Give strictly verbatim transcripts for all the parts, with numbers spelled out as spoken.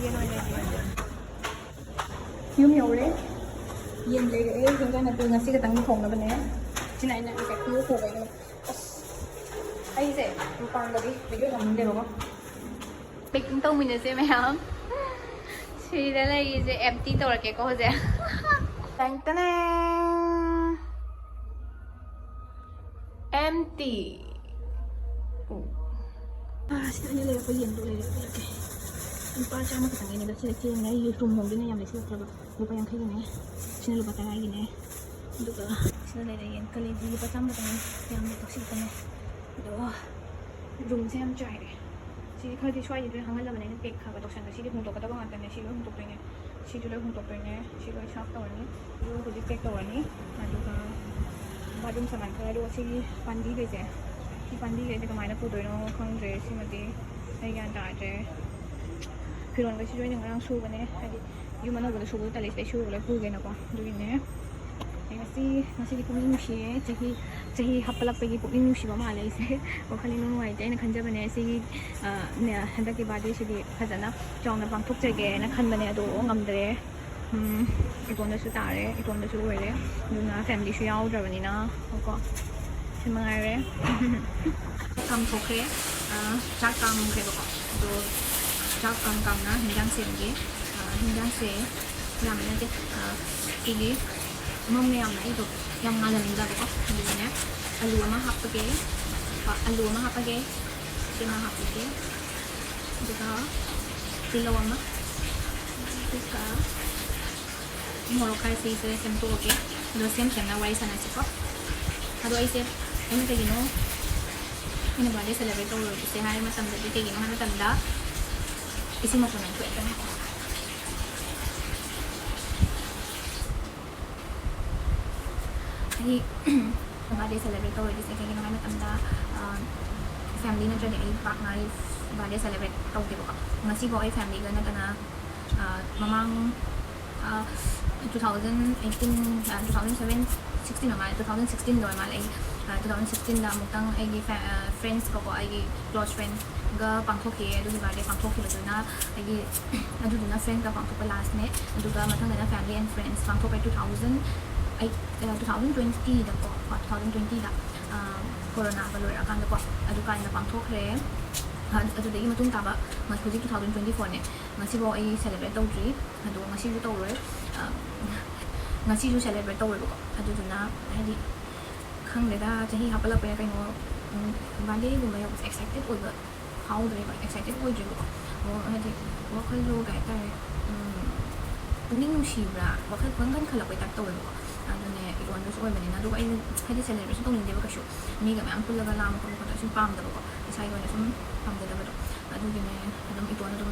ꯌꯦꯟ ꯑꯣꯏꯅ ꯂꯩꯔꯛꯑꯦ꯫ ꯌꯨꯝ ꯌꯧꯔꯦ꯫ ꯌꯦꯟ ꯂꯩꯔꯛꯑꯦ꯫ ꯍꯦꯟꯖꯥꯡ ꯅꯥꯄꯤ ꯉꯁꯤ ꯈꯛꯇꯪꯒꯤ ꯊꯣꯡꯅꯕꯅꯦ꯫ ꯁꯤꯅ ꯑꯩꯅ ꯉꯁꯥꯏ ꯈꯣꯡꯎꯞ ꯄꯨꯕꯩꯅꯦ꯫ ꯑꯁ, ꯑꯩꯁꯦ ꯃꯄꯥꯟꯗꯗꯤ ꯚꯤꯗꯤꯑꯣ ꯅꯝꯅꯤꯡꯗꯦꯕꯀꯣ꯫ ꯄꯦꯛꯀꯤꯡ ꯇꯧꯃꯤꯟꯅꯁꯦ ꯃꯌꯥꯝ꯫ ꯁꯤꯗ ꯂꯩꯔꯤꯁꯦ ꯑꯦꯝꯇꯤ ꯇꯧꯔꯛꯀꯦꯀꯣ ꯍꯧꯖꯤꯛ꯫ ꯇꯦꯡ ꯇꯅꯦꯡ꯫ ꯑꯦꯝꯇꯤ꯫ ꯑꯣ꯫ ꯑꯥ, ꯁꯤꯗ ꯑꯩꯅ ꯂꯩꯔꯛꯄ ꯌꯦꯟꯗꯣ ꯂꯩꯔꯛꯑꯦ, ꯎꯠꯂꯛꯀꯦ꯫ ꯂꯨꯄꯥ ꯆꯥꯝꯃ ꯈꯛꯇꯪꯒꯤꯅꯦ ꯂꯩꯁꯤꯜꯂꯛꯀꯦ꯫ ꯑꯩ ꯔꯨꯝ ꯍꯣꯡꯗꯣꯏꯅꯦ, ꯌꯥꯝ ꯂꯩꯁꯤꯜꯂꯛꯇ꯭ꯔꯕ꯫ ꯂꯨꯄꯥ ꯌꯥꯡꯈꯩꯒꯤꯅꯦ꯫ ꯁꯤꯅ ꯂꯨꯄꯥ ꯇꯔꯥꯒꯤꯅꯦ꯫ ꯑꯗꯨꯒ ꯁꯤꯗ ꯂꯩꯔꯦ ꯌꯦꯟ ꯀꯂꯦꯖꯤ, ꯂꯨꯄꯥ ꯆꯥꯝꯃ ꯈꯛꯇꯪꯅꯦ, ꯌꯥꯝꯅ ꯇꯧꯁꯤꯜꯂꯛꯄꯅꯦ꯫ ꯑꯗꯣ ꯔꯨꯝꯁꯦ ꯌꯥꯝ ꯆꯥꯏꯔꯦ꯫ ꯁꯤꯗꯤ ꯈꯔꯗꯤ ꯁ꯭ꯋꯥꯏꯗꯤ ꯂꯣꯏ ꯍꯥꯡꯍꯜꯂꯕꯅꯦ, ꯑꯩꯅ ꯄꯦꯛ ꯈꯔ ꯈꯔ ꯇꯧꯁꯟꯕ꯫ ꯁꯤꯗꯤ ꯍꯣꯡꯗꯣꯛꯀꯗꯕ ꯉꯥꯛꯇꯅꯦ, ꯁꯤ ꯂꯣꯏ ꯍꯣꯡꯗꯣꯛꯇꯣꯏꯅꯦ꯫ ꯁꯤꯁꯨ ꯂꯣꯏ ꯍꯣꯡꯗꯣꯛꯇꯣꯏꯅꯦ꯫ ꯁꯤ ꯂꯣꯏ ꯁꯥꯐ ꯇꯧꯔꯅꯤ꯫ ꯁꯤꯁꯨ ꯍꯧꯖꯤꯛ ꯄꯦꯛ ꯇꯧꯔꯅꯤ꯫ ꯑꯗꯨꯒ ꯕꯥꯠꯔꯨꯝ ꯁꯥꯃꯟ ꯈꯔ, ꯑꯗꯨꯒ ꯁꯤꯒꯤ ꯄꯥꯟꯕꯤꯈꯩꯁꯦ, ꯁꯤ ꯄꯥꯟꯕꯤꯈꯩꯁꯦ ꯀꯃꯥꯏꯅ ꯄꯨꯗꯣꯏꯅꯣ ꯈꯪꯗ꯭ꯔꯦ꯫ ꯁꯤꯃꯗꯤ ꯑꯩ ꯒ꯭ꯌꯥꯟ ꯇꯥꯗ꯭ꯔꯦ꯫ ꯐꯤꯔꯣꯟꯈꯩꯁꯤꯁꯨ ꯑꯩꯅ ꯉꯔꯥꯡ ꯁꯨꯕꯅꯦ, ꯍꯥꯏꯗꯤ ꯌꯨꯝ ꯑꯅꯧꯕꯗ ꯁꯨꯕꯗꯣ ꯇꯜꯂꯦ, ꯁꯤꯗꯩ ꯁꯨꯔꯒ ꯂꯣꯏ ꯄꯨꯒꯦꯅꯀꯣ꯫ ꯑꯗꯨꯒꯤꯅꯦ꯫ ꯑꯩ ꯉꯁꯤ, ꯉꯁꯤꯗꯤ ꯄꯨꯛꯅꯤꯡ ꯅꯨꯡꯁꯤꯌꯦ꯫ ꯆꯍꯤ, ꯆꯍꯤ ꯍꯥꯞꯄꯠꯂꯛꯄꯒꯤ ꯄꯨꯛꯅꯤꯡ ꯅꯨꯡꯁꯤꯕ ꯃꯥꯜꯂꯦ ꯑꯩꯁꯦ꯫ ꯋꯥꯈꯜ ꯏꯅꯨꯡ ꯅꯨꯡꯉꯥꯏꯇꯦ꯫ ꯑꯩꯅ ꯈꯟꯖꯕꯅꯦ ꯁꯤꯒꯤ, ꯑ, ꯅꯦ, ꯍꯟꯗꯛꯀꯤ ꯕꯥꯔꯗꯦꯁꯤꯗꯤ ꯐꯖꯅ ꯆꯥꯎꯅ ꯄꯥꯡꯊꯣꯛꯆꯒꯦꯅ ꯈꯟꯕꯅꯦ, ꯑꯗꯣ ꯉꯝꯗ꯭ꯔꯦ꯫ ꯎꯝ, ꯏꯇꯣꯝꯗꯁꯨ ꯇꯥꯔꯦ, ꯏꯇꯣꯝꯗꯁꯨ ꯑꯣꯏꯔꯦ꯫ ꯑꯗꯨꯅ ꯐꯦꯃꯤꯂꯤꯁꯨ ꯌꯥꯎꯗ꯭ꯔꯕꯅꯤꯅ ꯀꯣ꯫ ꯁꯤ ꯃꯉꯥꯏꯔꯦ꯫ ꯀꯥꯝꯊꯣꯛꯈ꯭ꯔꯦ꯫ ꯑ, ꯆꯥꯛ ꯀꯥꯝꯈ꯭ꯔꯦꯕꯀꯣ꯫ ꯑꯗꯣ ꯆꯥꯛ ꯀꯥꯝ ꯀꯥꯝꯅ ꯍꯤꯟꯖꯥꯡ ꯁꯦꯝꯒꯦ꯫ ꯑ, ꯍꯤꯟꯖꯥꯡꯁꯦ ꯌꯥꯝꯕ ꯅꯠꯇꯦ꯫ ꯑ, ꯁꯤꯒꯤ ꯃꯝꯃꯦ ꯌꯥꯝꯅ, ꯑꯩꯗꯣ ꯌꯥꯝ ꯉꯥꯜꯍꯟꯅꯤꯡꯗꯕꯀꯣ꯫ ꯑꯗꯨꯒꯤꯅꯦ ꯑꯂꯨ ꯑꯃ ꯍꯥꯞꯄꯒꯦ꯫ ꯑ, ꯑꯂꯨ ꯑꯃ ꯍꯥꯞꯄꯒꯦ꯫ ꯁꯤꯃ ꯍꯥꯞꯄꯤꯒꯦ꯫ ꯑꯗꯨꯒ ꯇꯤꯜꯍꯧ ꯑꯃ꯫ ꯑꯗꯨꯒ ꯃꯣꯔꯣꯛ ꯈꯔ ꯁꯤꯁꯦ ꯁꯦꯝꯗꯣꯛꯑꯒꯦ꯫ ꯑꯗꯣ ꯁꯦꯝ ꯁꯦꯝꯅ ꯋꯥꯔꯤ ꯁꯥꯟꯅꯁꯤꯀꯣ꯫ ꯑꯗꯣ ꯑꯩꯁꯦ, ꯑꯩꯅ ꯀꯩꯒꯤꯅꯣ ꯑꯩꯅ ꯕꯥꯔꯗꯦ ꯁꯦꯂꯦꯕ꯭ꯔꯦꯠ ꯇꯧꯔꯣꯏꯗ꯭ꯔꯤꯁꯦ ꯍꯥꯏ ꯃꯇꯝꯗꯗꯤ, ꯀꯩꯒꯤꯅꯣ ꯍꯥꯏ ꯃꯇꯝꯗ, ꯏꯁꯤꯡ ꯃꯈꯣꯟ ꯌꯥꯝ ꯊꯣꯛꯑꯦ ꯀꯟꯅꯀꯣ꯫ ꯑꯩ ꯕꯥꯔꯗꯦ ꯁꯦꯂꯦꯕ꯭ꯔꯦꯠ ꯇꯧꯔꯣꯏꯗ꯭ꯔꯤꯁꯦ ꯀꯩꯒꯤꯅꯣ ꯍꯥꯏ ꯃꯇꯝꯗ, ꯐꯦꯃꯤꯂꯤ ꯅꯠꯇ꯭ꯔꯗꯤ ꯑꯩ ꯄꯥꯛꯅ ꯑꯩ ꯕꯥꯔꯗꯦ ꯁꯦꯂꯦꯕ꯭ꯔꯦꯠ ꯇꯧꯗꯦꯕꯀꯣ꯫ ꯉꯁꯤꯐꯥꯎ ꯑꯩ ꯐꯦꯃꯤꯂꯤꯒ ꯅꯠꯇꯅ, ꯑ, ꯃꯃꯥꯡ, ꯑ, two thousand eighteen, ꯑ, two thousand seven, sixteen ꯑꯣꯏ ꯃꯥꯜꯂꯦ, two thousand sixteenꯗ ꯑꯣꯏ ꯃꯥꯜꯂꯦ꯫ ꯑꯩ, ꯑ, two thousand sixteenꯗ ꯑꯃꯨꯛꯇꯪ ꯑꯩꯒꯤ ꯐꯦ-, ꯑ, ꯐ꯭ꯔꯦꯟꯁꯀꯀꯣ, ꯑꯩꯒꯤ ꯀ꯭ꯂꯣꯁ ꯐ꯭ꯔꯦꯟ ꯒ ꯄꯥꯡꯊꯣꯛꯈꯤꯌꯦ꯫ ꯑꯗꯨꯒꯤ ꯕꯥꯔꯗꯦ ꯄꯥꯡꯊꯣꯛꯈꯤꯕꯗꯨꯅ ꯑꯩꯒꯤ ꯑꯗꯨꯗꯨꯅ ꯐ꯭ꯔꯦꯟꯁꯀ ꯄꯥꯡꯊꯣꯛꯄ ꯂꯥꯁꯅꯦ꯫ ꯑꯗꯨꯒ ꯃꯊꯪꯗꯅ ꯐꯦꯃꯤꯂꯤ ꯑꯦꯟ ꯐ꯭ꯔꯦꯟꯁ ꯄꯥꯡꯊꯣꯛꯈ꯭ꯔꯦ꯫ Two thousand eight, two thousand twentyꯗꯀꯣ, ꯍꯣꯏ, two thousand twentyꯗ ꯀꯣꯔꯣꯅꯥꯒ ꯂꯣꯏꯔꯛꯑꯀꯥꯟꯗꯀꯣ, ꯑꯗꯨꯀꯥꯟꯗ ꯄꯥꯡꯊꯣꯛꯈ꯭ꯔꯦ꯫ ꯑꯗꯨꯗꯒꯤ ꯃꯇꯨꯡ ꯇꯥꯕ ꯍꯧꯖꯤꯛ two thousand twenty fourꯅꯦ꯫ ꯉꯁꯤꯐꯥꯎ ꯑꯩ ꯁꯦꯂꯦꯕ꯭ꯔꯦꯠ ꯇꯧꯗ꯭ꯔꯤ꯫ ꯑꯗꯣ ꯉꯁꯤꯁꯨ ꯇꯧꯔꯣꯏ꯫ ꯉꯁꯤꯁꯨ ꯁꯦꯂꯦꯕ꯭ꯔꯦꯠ ꯇꯧꯔꯣꯏꯕꯀꯣ꯫ ꯑꯗꯨꯗꯨꯅ ꯍꯥꯏꯗꯤ ꯈꯪꯗꯦꯗ, ꯆꯍꯤ ꯍꯥꯞꯄꯠꯂꯛꯄꯩꯔꯥ ꯀꯩꯅꯣ, ꯕꯥꯔꯗꯦꯒꯨꯝꯕ ꯌꯧꯕꯁꯦ ꯑꯦꯛꯁꯥꯏꯇꯦꯠ ꯑꯣꯏꯕ ꯐꯥꯎꯗ꯭ꯔꯦꯕ, ꯑꯦꯛꯁꯥꯏꯇꯦꯠ ꯑꯣꯏꯗ꯭ꯔꯦꯕꯀꯣ꯫ ꯑꯣ, ꯍꯥꯏꯗꯤ ꯋꯥꯈꯜꯗꯣ ꯀꯩ ꯍꯥꯏꯇꯥꯔꯦ, ꯄꯨꯛꯅꯤꯡ ꯅꯨꯡꯁꯤꯕ꯭ꯔꯥ, ꯋꯥꯈꯜ ꯄꯪꯈꯟ ꯈꯜꯂꯛꯄꯩ ꯇꯥꯏꯞ ꯇꯧꯋꯦꯕꯀꯣ꯫ ꯑꯗꯨꯅꯦ, ꯏꯇꯣꯟꯗꯁꯨ ꯑꯣꯏꯕꯅꯤꯅ꯫ ꯑꯗꯨꯒ ꯑꯩꯅ ꯍꯥꯏꯗꯤ ꯁꯦꯂꯦꯕ꯭ꯔꯦꯁꯟ ꯇꯧꯅꯤꯡꯗꯦꯕ ꯀꯩꯁꯨ, ꯃꯤꯒ ꯃꯌꯥꯝ ꯄꯨꯜꯂꯒ ꯂꯥꯡꯕ ꯈꯣꯠꯄ ꯈꯣꯠꯄ ꯁꯨꯝ ꯄꯥꯝꯗꯕꯀꯣ, ꯏꯁꯥꯒꯤ ꯑꯣꯏꯅ ꯁꯨꯝ ꯄꯥꯝꯖꯗꯕꯗꯣ꯫ ꯑꯗꯨꯒꯤꯅꯦ ꯑꯗꯨꯝ ꯏꯇꯣꯟ ꯑꯗꯨꯝ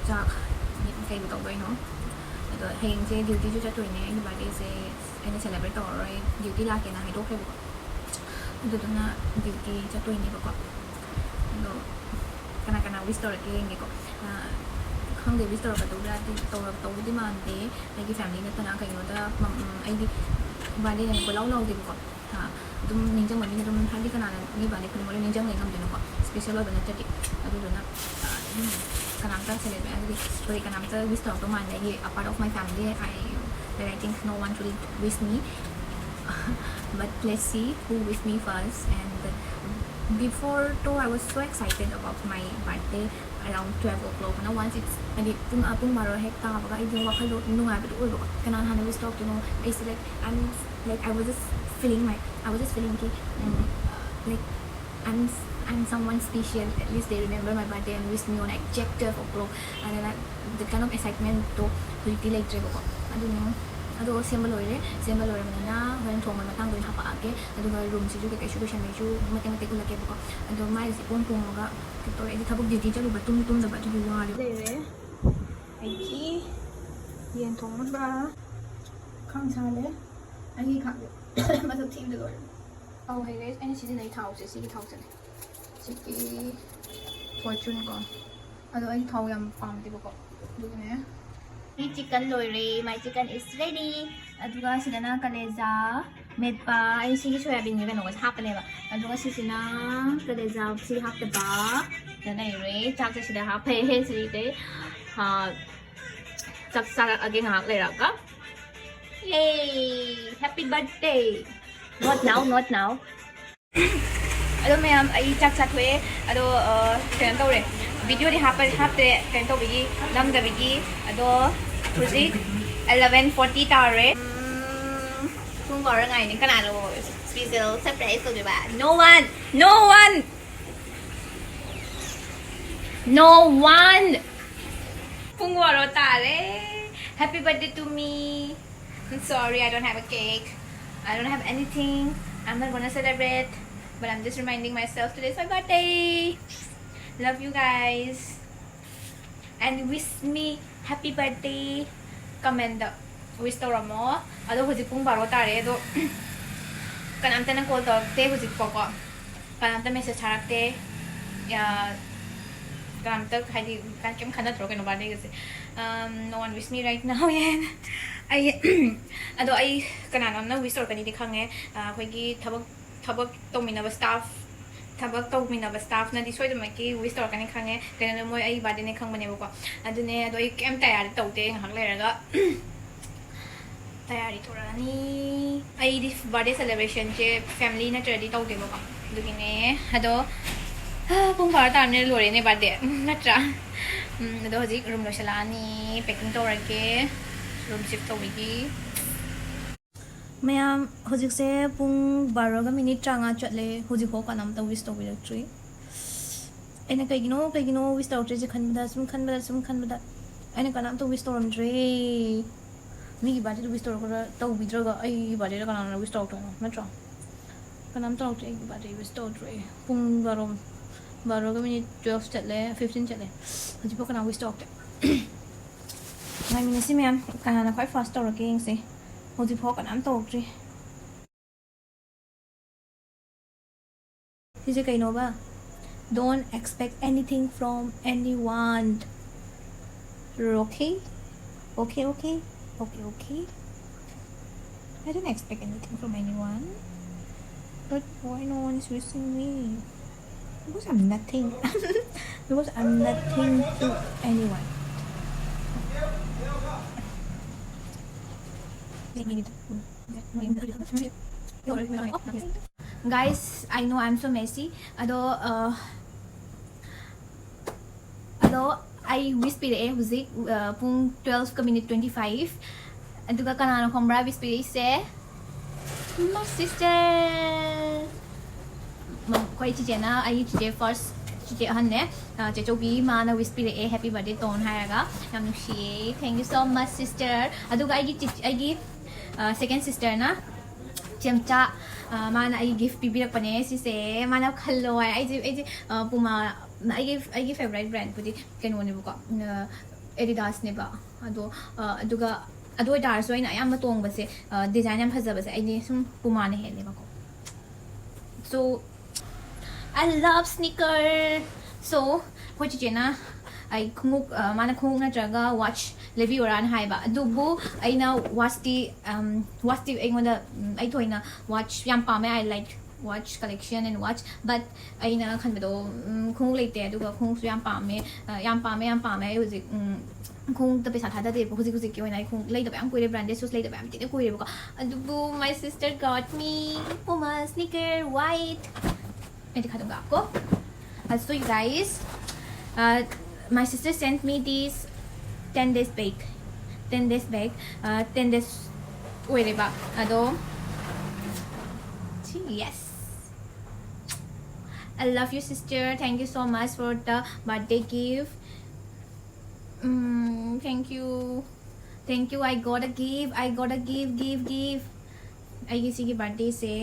ꯆꯥꯛ ꯀꯩꯕꯨ ꯇꯧꯗꯣꯏꯅꯣ꯫ ꯑꯗꯣ ꯍꯌꯦꯡꯁꯦ ꯗ꯭ꯌꯨꯇꯤꯁꯨ ꯆꯠꯇꯣꯏꯅꯦ꯫ ꯑꯩꯒꯤ ꯕꯥꯔꯗꯦꯁꯦ ꯑꯩꯅ ꯁꯦꯂꯦꯕ꯭ꯔꯦꯠ ꯇꯧꯔꯔꯣꯏ, ꯗ꯭ꯌꯨꯇꯤ ꯂꯥꯛꯀꯦꯅ ꯍꯥꯏꯗꯣꯛꯈ꯭ꯔꯦꯕꯀꯣ꯫ ꯑꯗꯨꯗꯨꯅ ꯗ꯭ꯌꯨꯇꯤ ꯆꯠꯇꯣꯏꯅꯦꯕꯀꯣ꯫ ꯑꯗꯣ ꯀꯅꯥ ꯀꯅꯥ ꯋꯤꯁ ꯇꯧꯔꯛꯀꯦ ꯌꯦꯡꯒꯦꯀꯣ꯫ ꯈꯪꯗꯦ, ꯋꯤꯁ ꯇꯧꯔꯛꯀꯗꯧꯕ꯭ꯔꯥꯗꯤ, ꯇꯧꯔꯛꯇꯧꯕꯗꯤ ꯃꯥꯟꯗꯦ꯫ ꯑꯩꯒꯤ ꯐꯦꯃꯤꯂꯤ ꯅꯠꯇꯅ ꯀꯩꯅꯣꯗ, ꯑꯩꯗꯤ ꯕꯥꯔꯗꯦꯅꯦꯅ ꯀꯣꯏꯂꯥꯎ ꯂꯥꯎꯗꯦꯕꯀꯣ꯫ ꯑꯗꯨꯝ ꯅꯤꯡꯁꯤꯡꯕ ꯃꯤꯅ ꯑꯗꯨꯝ, ꯍꯥꯏꯗꯤ ꯀꯅꯥꯅ ꯃꯤ ꯕꯥꯔꯗꯦ ꯈꯨꯗꯤꯡꯃꯛ ꯂꯣꯏ ꯅꯤꯡꯁꯤꯡꯕ ꯉꯝꯗꯣꯏꯅꯣꯀꯣ, ꯏꯁꯄꯦꯁꯦꯜ ꯑꯣꯏꯕ ꯅꯠꯇ꯭ꯔꯗꯤ꯫ ꯑꯗꯨꯗꯨꯅ ꯑꯗꯨꯝ ꯀꯅꯥꯝꯇ ꯁꯦꯂꯦꯕ꯭ꯔꯦꯠ, ꯍꯥꯏꯗꯤ ꯁꯣꯔꯤ, ꯀꯅꯥꯝꯇ ꯋꯤꯁ ꯇꯧꯔꯛꯇꯧ ꯃꯥꯟꯗꯦ꯫ ꯑꯩꯒꯤ, a part of my family, I, that I think no one will wish me. But let's see who wish me first. And before too, I was so excited about my birthday around twelve o'clock. Now once it's, ꯍꯥꯏꯗꯤ ꯄꯨꯡ, ꯄꯨꯡ ꯕꯥꯔꯣ ꯍꯦꯛ ꯇꯥꯕꯒ ꯑꯩꯗꯤ ꯋꯥꯈꯜꯗꯣ ꯅꯨꯡꯉꯥꯏꯕꯗꯣ ꯑꯣꯏꯕꯀꯣ꯫ ꯀꯅꯥꯅ ꯍꯥꯟꯅ ꯋꯤꯁ ꯇꯧꯔꯛꯇꯣꯏꯅꯣ? ꯑꯩꯁꯦ, like, I'm, like, I was just feeling my, I was just feeling ꯀꯤ, like, I'm, I'm someone special. At least they remember my birthday and wish me on exact twelve o'clock. ꯑꯗꯨꯅ the kind of excitementꯇꯣ ꯍꯧꯖꯤꯛꯇꯤ ꯂꯩꯇ꯭ꯔꯦꯕꯀꯣ꯫ ꯑꯗꯨꯅ ꯑꯗꯣ ꯁꯦꯝꯕ ꯂꯣꯏꯔꯦ꯫ ꯁꯦꯝꯕ ꯂꯣꯏꯔꯕꯅꯤꯅ ꯍꯣꯔꯦꯟ ꯊꯣꯡꯕ ꯃꯇꯥꯡꯗ ꯑꯣꯏꯅ ꯍꯥꯄꯛꯑꯒꯦ꯫ ꯑꯗꯨꯒ ꯔꯨꯝꯁꯤꯁꯨ ꯀꯩꯀꯩꯁꯨ ꯂꯣꯏꯁꯟꯕꯩꯁꯨ ꯃꯇꯦꯛ ꯃꯇꯦꯛ ꯎꯠꯂꯛꯀꯦꯕꯀꯣ꯫ ꯑꯗꯣ ꯃꯥꯏꯁꯦ ꯏꯄꯣꯝ ꯄꯣꯝꯃꯒ ꯀꯩꯅꯣ ꯇꯧꯋꯦ꯫ ꯑꯩꯗꯤ ꯊꯕꯛ ꯗ꯭ꯌꯨꯇꯤ ꯆꯠꯂꯨꯕ ꯇꯨꯝꯁꯨ ꯇꯨꯝꯗꯕ ꯑꯗꯨꯒꯤ ꯋꯥꯔꯦ꯫ ꯂꯩꯔꯦ ꯑꯩꯒꯤ ꯌꯦꯟ ꯊꯣꯡꯕ ꯈꯥꯡ ꯁꯥꯍꯜꯂꯦ꯫ ꯑꯩꯒꯤ ꯈꯥꯡꯁꯦ ꯃꯁꯛ ꯊꯤꯕꯗ ꯂꯣꯏꯔꯦ꯫ ꯑꯧ, ꯍꯩ ꯒꯥꯏꯁ, ꯑꯩꯅ ꯁꯤꯖꯤꯟꯅꯩ ꯊꯥꯎꯁꯦ, ꯁꯤꯒꯤ ꯊꯥꯎꯁꯦ, ꯁꯤꯒꯤ ꯐꯣꯔꯆꯨꯟ ꯀꯣ꯫ ꯑꯗꯣ ꯑꯩ ꯊꯥꯎ ꯌꯥꯝ ꯄꯥꯝꯗꯦꯕꯀꯣ, ꯑꯗꯨꯒꯤꯅꯦ꯫ ꯑꯩ ꯆꯤꯛꯀꯟ ꯂꯣꯏꯔꯦ, my chicken is ready꯫ ꯑꯗꯨꯒ ꯁꯤꯗꯅ ꯀꯂꯦꯖꯥ, ꯃꯦꯠꯄ, ꯑꯩ ꯁꯤꯒꯤ ꯁꯣꯌꯥꯕꯤꯟꯁꯦ ꯀꯩꯅꯣꯒꯁꯦ ꯍꯥꯞꯄꯅꯦꯕ꯫ ꯑꯗꯨꯒ ꯁꯤꯁꯤꯅ ꯀꯂꯦꯖꯥ ꯁꯤ ꯍꯥꯞꯇꯕ꯫ ꯁꯤꯗ ꯂꯩꯔꯦ꯫ ꯆꯥꯛꯁꯦ ꯁꯤꯗ ꯍꯥꯞꯄꯦ꯫ ꯁꯤꯗꯩ, ꯑ, ꯆꯥꯛ ꯆꯥꯔꯛꯑꯒꯦ ꯉꯥꯏꯍꯥꯛ ꯂꯩꯔꯒ꯫ Yay! Happy birthday! Not now, not now. ꯑꯗꯣ ꯃꯌꯥꯝ, ꯑꯩ ꯆꯥꯛ ꯆꯥꯊꯣꯛꯑꯦ꯫ ꯑꯗꯣ, ꯑ, ꯀꯩꯅꯣ ꯇꯧꯔꯦ, ꯚꯤꯗꯤꯑꯣꯗꯤ ꯍꯥꯞꯄ-, ꯍꯥꯞꯇ꯭ꯔꯦ, ꯀꯩꯅꯣ ꯇꯧꯕꯒꯤ, ꯅꯝꯗꯕꯒꯤ꯫ ꯑꯗꯣ ꯍꯧꯖꯤꯛ eleven forty ꯇꯥꯔꯦ꯫ ꯎꯝ, ꯄꯨꯡ ꯕꯥꯔꯣ ꯉꯥꯏꯅꯤ꯫ ꯀꯅꯥꯅꯣ special surprise ꯇꯧꯗꯣꯏꯕ? No one! No one! No one! ꯄꯨꯡ ꯕꯥꯔꯣ ꯇꯥꯔꯦ꯫ Happy birthday to me. I'm sorry, I don't have a cake. I don't have anything. I'm not gonna celebrate. But I'm just reminding myself today's my birthday. Love you guys. And wish me happy birthday. Comment the wish ꯇꯧꯔꯝꯃꯣ꯫ ꯑꯗꯣ ꯍꯧꯖꯤꯛ ꯄꯨꯡ ꯕꯥꯔꯣ ꯇꯥꯔꯦ꯫ ꯑꯗꯣ ꯀꯅꯥꯝꯇꯅ call ꯇꯧꯔꯛꯇꯦ ꯍꯧꯖꯤꯛꯐꯥꯎꯀꯣ꯫ ꯀꯅꯥꯝꯇ message ꯊꯥꯔꯛꯇꯦ꯫ ꯌꯥ-, ꯀꯅꯥꯝꯇ, ꯍꯥꯏꯗꯤ, ꯀꯩꯝ ꯈꯟꯅꯗ꯭ꯔꯣ ꯀꯩꯅꯣ birthday ꯒꯁꯦ? Um, no one wish me right now yet. ꯑꯩ, ꯑꯗꯣ ꯑꯩ ꯀꯅꯥꯅꯣꯝꯅ wish ꯇꯧꯔꯛꯀꯅꯤꯗꯤ ꯈꯪꯉꯦ꯫ ꯑ, ꯑꯩꯈꯣꯏꯒꯤ ꯊꯕꯛ, ꯊꯕꯛ ꯇꯧꯃꯤꯟꯅꯕ staff, ꯊꯕꯛ ꯇꯧꯃꯤꯟꯅꯕ staff ꯅꯗꯤ ꯁꯣꯏꯗꯅꯃꯛꯀꯤ wish ꯇꯧꯔꯛꯀꯅꯤ ꯈꯪꯉꯦ꯫ ꯀꯩꯅꯣꯗ ꯃꯣꯏ ꯑꯩ birthday ꯅꯦ ꯈꯪꯕꯅꯦꯕꯀꯣ꯫ ꯑꯗꯨꯅꯦ, ꯑꯗꯣ ꯑꯩ ꯀꯩꯝ ꯇꯌꯥꯔꯤ ꯇꯧꯗꯦ꯫ ꯉꯥꯏꯍꯥꯛ ꯂꯩꯔꯒ ꯇꯌꯥꯔꯤ ꯇꯧꯔꯛꯑꯅꯤ꯫ ꯑꯩꯗꯤ birthday celebration ꯁꯦ family ꯅꯠꯇ꯭ꯔꯗꯤ ꯇꯧꯗꯦꯕꯀꯣ꯫ ꯑꯗꯨꯒꯤꯅꯦ꯫ ꯑꯗꯣ, ꯄꯨꯡ ꯕꯥꯔꯣ ꯇꯥꯔꯕꯅꯤꯅ ꯂꯣꯏꯔꯦꯅꯦ birthday, ꯅꯠꯇ꯭ꯔꯥ? ꯎꯝ, ꯑꯗꯣ ꯍꯧꯖꯤꯛ room ꯂꯣꯏꯁꯤꯜꯂꯛꯑꯅꯤ, packing ꯇꯧꯔꯒꯦ, room shift ꯇꯧꯕꯒꯤ꯫ ꯃꯌꯥꯝ, ꯍꯧꯖꯤꯛꯁꯦ ꯄꯨꯡ ꯕꯥꯔꯣꯒ minute ꯇꯔꯥꯃꯉꯥ ꯆꯠꯂꯦ, ꯍꯧꯖꯤꯛꯐꯥꯎ ꯀꯅꯥꯝꯇ wish ꯇꯧꯕꯤꯔꯛꯇ꯭ꯔꯤ꯫ ꯑꯩꯅ ꯀꯩꯒꯤꯅꯣ, ꯀꯩꯒꯤꯅꯣ wish ꯇꯧꯔꯛꯇ꯭ꯔꯤꯁꯦ ꯈꯟꯕꯗ, ꯁꯨꯝ ꯈꯟꯕꯗ, ꯁꯨꯝ ꯈꯟꯕꯗ, ꯑꯩꯅ ꯀꯅꯥꯝꯇ wish ꯇꯧꯔꯝꯗ꯭ꯔꯦ꯫ ꯃꯤꯒꯤ birthday ꯗ wish ꯇꯧꯔꯛꯄꯗ, ꯇꯧꯕꯤꯗ꯭ꯔꯒ ꯑꯩꯒꯤ birthday ꯗ ꯀꯅꯥꯅ wish ꯇꯧꯔꯛꯇꯣꯏꯅꯣ, ꯅꯠꯇ꯭ꯔꯣ? ꯀꯅꯥꯝ ꯇꯧꯔꯛꯇ꯭ꯔꯦ, ꯑꯩꯒꯤ birthday wish ꯇꯧꯔꯛꯇ꯭ꯔꯦ꯫ ꯄꯨꯡ ꯕꯥꯔꯣ, ꯕꯥꯔꯣꯒ minute twelve ꯆꯠꯂꯦ, fifteen ꯆꯠꯂꯦ, ꯍꯧꯖꯤꯛꯐꯥꯎ ꯀꯅꯥ wish ꯇꯧꯔꯛꯇꯦ꯫ ꯉꯥꯏꯃꯤꯟꯅꯁꯤ ꯃꯌꯥꯝ, ꯀꯅꯥꯅ ꯈ꯭ꯋꯥꯏ first ꯇꯧꯔꯛꯀꯦ ꯌꯦꯡꯁꯦ꯫ ꯍꯧꯖꯤꯛꯐꯥꯎ ꯀꯅꯥꯝ ꯇꯧꯔꯛꯇ꯭ꯔꯤ꯫ ꯁꯤꯁꯦ ꯀꯩꯅꯣꯕ? Don't expect anything from anyone. Okay? Okay, okay. Okay, okay. I don't expect anything from anyone, but why no one is wishing me? Because I'm nothing. Because I'm nothing to anyone. Guys, I know I'm so messy. ꯑꯗꯣ ꯑꯗꯣ ꯑꯩ wish ꯄꯤꯔꯛꯑꯦ ꯍꯧꯖꯤꯛ ꯄꯨꯡ twelve ꯀ minute twenty five꯫ ꯑꯗꯨꯒ ꯀꯅꯥꯅꯣ ꯈꯪꯕ꯭ꯔꯥ wish ꯄꯤꯔꯛꯏꯁꯦ? My sister꯫ ꯑꯩꯈꯣꯏ ꯆꯤꯆꯦꯅ, ꯑꯩꯒꯤ ꯆꯤꯆꯦ first, ꯆꯤꯆꯦ ꯑꯍꯟꯅꯦ, ꯆꯦꯆꯧꯕꯤ, ꯃꯥꯅ wish ꯄꯤꯔꯛꯑꯦ, happy birthday ꯇꯣꯟ ꯍꯥꯏꯔꯒ꯫ ꯌꯥꯝ ꯅꯨꯡꯁꯤꯌꯦ꯫ Thank you so much, sister꯫ ꯑꯗꯨꯒ ꯑꯩꯒꯤ ꯑꯩꯒꯤ second sister ꯅ, ꯆꯦꯝꯆꯥ, ꯃꯥꯅ ꯑꯩ gift ꯄꯤꯕꯤꯔꯛꯄꯅꯦ ꯁꯤꯁꯦ꯫ ꯃꯥꯅ ꯈꯜꯂꯣ ꯍꯥꯏ꯫ ꯑꯩꯁꯦ ꯑꯩꯁꯦ Puma, ꯑꯩꯒꯤ ꯑꯩꯒꯤ favourite brand ꯄꯨꯗꯤ ꯀꯩꯅꯣꯅꯦꯕꯀꯣ, Adidas ꯅꯦꯕ꯫ ꯑꯗꯣ ꯑꯗꯨꯒ ꯑꯗꯨ ꯑꯣꯏꯇꯥꯔꯁꯨ ꯑꯩꯅ ꯑꯌꯥꯝꯕ ꯇꯣꯡꯕꯁꯦ design ꯌꯥꯝ ꯐꯖꯕꯁꯦ ꯑꯩꯗꯤ ꯁꯨꯝ Puma ꯅ ꯍꯦꯜꯂꯦꯕꯀꯣ꯫ So I love sneaker꯫ So ꯑꯩꯈꯣꯏ ꯆꯤꯆꯦꯅ ꯑꯩ ꯈꯣꯡꯎꯞ, ꯃꯥꯅ ꯈꯣꯡꯎꯞ ꯅꯠꯇ꯭ꯔꯒ watch ꯂꯩꯕꯤꯌꯣꯔꯥꯅ ꯍꯥꯏꯕ꯫ ꯑꯗꯨꯕꯨ ꯑꯩꯅ watch ꯇꯤ, watch ꯇꯤ ꯑꯩꯉꯣꯟꯗ, ꯑꯩ ꯊꯣꯏꯅ watch ꯌꯥꯝ ꯄꯥꯝꯃꯦ꯫ I like watch collection and watch, but ꯑꯩꯅ ꯈꯟꯕꯗꯣ, ꯈꯣꯡꯎꯞ ꯂꯩꯇꯦ꯫ ꯑꯗꯨꯒ ꯈꯣꯡꯎꯞꯁꯨ ꯌꯥꯝ ꯄꯥꯝꯃꯦ꯫ ꯌꯥꯝ ꯄꯥꯝꯃꯦ, ꯌꯥꯝ ꯄꯥꯝꯃꯦ꯫ ꯑꯩ ꯍꯧꯖꯤꯛ ꯈꯣꯡꯎꯞꯇ ꯄꯩꯁꯥ ꯊꯥꯗꯗꯦꯕ꯫ ꯍꯧꯖꯤꯛ ꯍꯧꯖꯤꯛꯀꯤ ꯑꯣꯏꯅ ꯑꯩ ꯈꯣꯡꯎꯞ ꯂꯩꯗꯕ ꯌꯥꯝ ꯀꯨꯏꯔꯦ, branded shoes ꯂꯩꯗꯕ ꯌꯥꯝ ꯊꯤꯅ ꯀꯨꯏꯔꯦꯕꯀꯣ꯫ ꯑꯗꯨꯕꯨ my sister got me Puma sneaker white꯫ ꯑꯩꯗꯤ ꯈꯥꯗꯣꯛ ꯉꯥꯛꯀꯣ꯫ So you guys, my sister sent me this ten days back, ten days back, ten days ꯑꯣꯏꯔꯦꯕ꯫ ꯑꯗꯣ yes, I love you, sister. Thank you so much for the birthday gift. Thank you. Thank you. I got a gift. I got a gift, gift, gift꯫ ꯑꯩꯒꯤ ꯁꯤꯒꯤ birthday ꯁꯦ,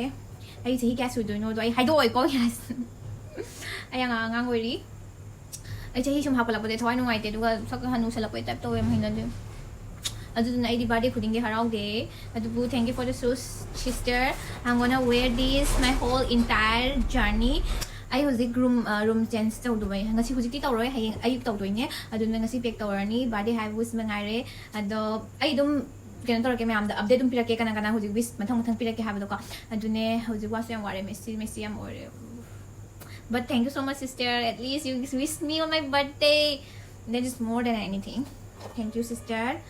ꯑꯩ ꯆꯍꯤ ꯀꯌꯥ ꯁꯨꯗꯣꯏꯅꯣꯗꯣ ꯑꯩ ꯍꯥꯏꯗꯣꯛꯑꯣꯏꯀꯣ꯫ Yes꯫ ꯑꯩ ꯑꯉꯥꯡ ꯑꯉꯥꯡ ꯑꯣꯏꯔꯤ꯫ ꯑꯩ ꯆꯍꯤ ꯁꯨꯝ ꯍꯥꯞꯀꯠꯂꯛꯄꯗ ꯊꯋꯥꯏ ꯅꯨꯡꯉꯥꯏꯇꯦ, ꯑꯗꯨꯒ ꯁꯛ ꯍꯅꯨꯁꯜꯂꯛꯄꯩ type ꯇꯧꯋꯦ, ꯌꯥꯝ ꯍꯩꯅꯗꯦ꯫ ꯑꯗꯨꯗꯨꯅ ꯑꯩꯗꯤ birthday ꯈꯨꯗꯤꯡꯒꯤ ꯍꯔꯥꯎꯗꯦ꯫ ꯑꯗꯨꯕꯨ thank you for the shoes, sister. I'm gonna wear this my whole entire journey. ꯑꯩ ꯍꯧꯖꯤꯛ room, room change ꯇꯧꯗꯕꯩ, ꯉꯁꯤ ꯍꯧꯖꯤꯛꯇꯤ ꯇꯧꯔꯣꯏ, ꯍꯌꯦꯡ ꯑꯌꯨꯛ ꯇꯧꯗꯣꯏꯅꯦ꯫ ꯑꯗꯨꯅ ꯉꯁꯤ pack ꯇꯧꯔꯅꯤ꯫ Birthday ꯍꯥꯏꯕꯕꯨ ꯁꯤ ꯃꯉꯥꯏꯔꯦ꯫ ꯑꯗꯣ ꯑꯩ ꯑꯗꯨꯝ ꯀꯩꯅꯣ ꯇꯧꯔꯛꯀꯦ, ꯃꯌꯥꯝꯗ ꯑꯞꯗꯦꯠ ꯑꯗꯨꯝ ꯄꯤꯔꯛꯀꯦ, ꯀꯅꯥ ꯀꯅꯥ ꯍꯧꯖꯤꯛ ꯋꯤꯁ ꯃꯊꯪ ꯃꯊꯪ ꯄꯤꯔꯛꯀꯦ ꯍꯥꯏꯕꯗꯣꯀꯣ꯫ ꯑꯗꯨꯅꯦ, ꯍꯧꯖꯤꯛ ꯋꯥꯁꯨ ꯌꯥꯝ ꯋꯥꯔꯦ, ꯃꯦꯁꯤ ꯃꯦꯁꯤ ꯌꯥꯝ ꯑꯣꯏꯔꯦ꯫ But thank you so much, sister. At least you wish me on my birthday. That is more than anything. Thank you, sister.